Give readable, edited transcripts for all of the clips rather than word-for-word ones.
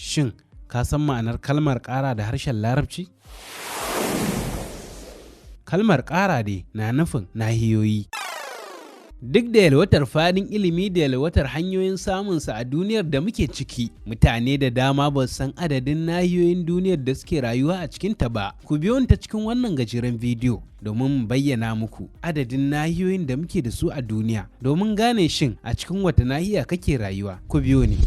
Shin ka san ma'anar kalmar ƙara da harshen Larabci? Kalmar ƙara dai na nufin nahiyoyi. Duk da yalwatar fadin ilimi da yalwatar hanyoyin samunsa a duniyar da muke ciki, mutane da dama ba su san adadin nahiyoyin duniyar da suke rayuwa a cikinta ba. Ku biyo ta cikin wannan gajeren bidiyo domin mu bayyana muku adadin nahiyoyin da muke da su a duniya, domin gane shin a cikin wata nahiya kake rayuwa. Ku biyo ni.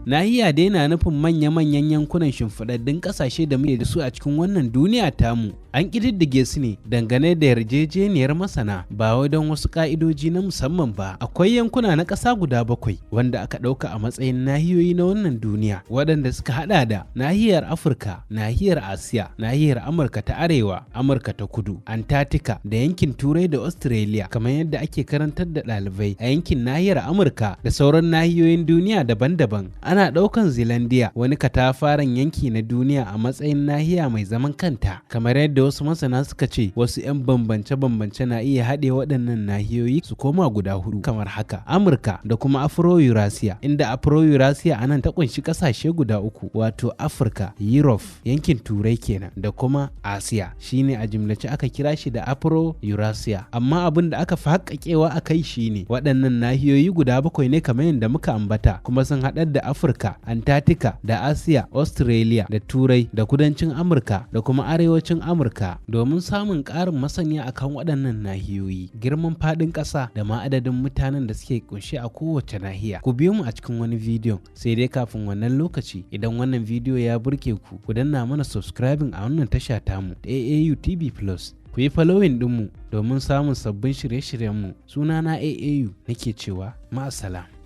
Nahiya dai na nufin manya-manyan yankunan shimfiɗaɗɗun ƙasashe da muke da su a cikin wannan duniya tamu. An ƙididdige su ne dangane da yarjejeniyar masana, ba wai don wasu ƙa'idoji na musamman ba. Akwai yankuna na ƙasa guda 7 wanda aka ɗauka a matsayin nahiyoyi na wannan duniya, waɗanda suka haɗa da nahiyar Afirka, nahiyar Asiya, nahiyar Amurka ta Arewa, Amurka ta Kudu, Antarctica da yankin Turai da Australia, kamar yadda ake karantar da ɗalibai a yankin nahiyar Amurka da sauran nahiyoyin duniya daban-daban. Ana ɗaukan Zealandia, wani katafaren yanki na duniya, a matsayin nahiya mai zaman kanta, kamar yadda wasu masana suka ce wasu 'yan bambance-bambance na iya haɗe waɗannan nahiyoyi su koma guda 4 kamar haka: Amurka da kuma Afro-Eurasia, inda Afro-Eurasia a nan ta kunshi ƙasashe guda 3, wato Afirka, Europe, yankin Turai kenan, da kuma Asiya. Shine a jimlace aka kira shi da Afro-Eurasia. Amma abin da aka fi haƙaƙewa a kai shine waɗannan nahiyoyi guda 7 ne kamar yadda muka ambata, kuma sun haɗar da Afirka, Antarctica da Asiya, Australia da Turai da Kudancin Amurka da kuma Arewacin Amurka. Domin samun ƙarin masaniya akan waɗannan nahiyoyi, girman faɗin ƙasa da ma adadin mutanen da suke kunshe a kowace nahiya, ku biyo mu a cikin wani bidiyon. Sai dai kafin wannan lokaci, idan wannan bidiyo ya burge ku, ku danna mana subscribing a wannan tasha tamu ta AAU TV Plus. Ku yi following ɗinmu domin samun sabbin shirye-shiryenmu. Sunana AAU nake cewa ma'asalam.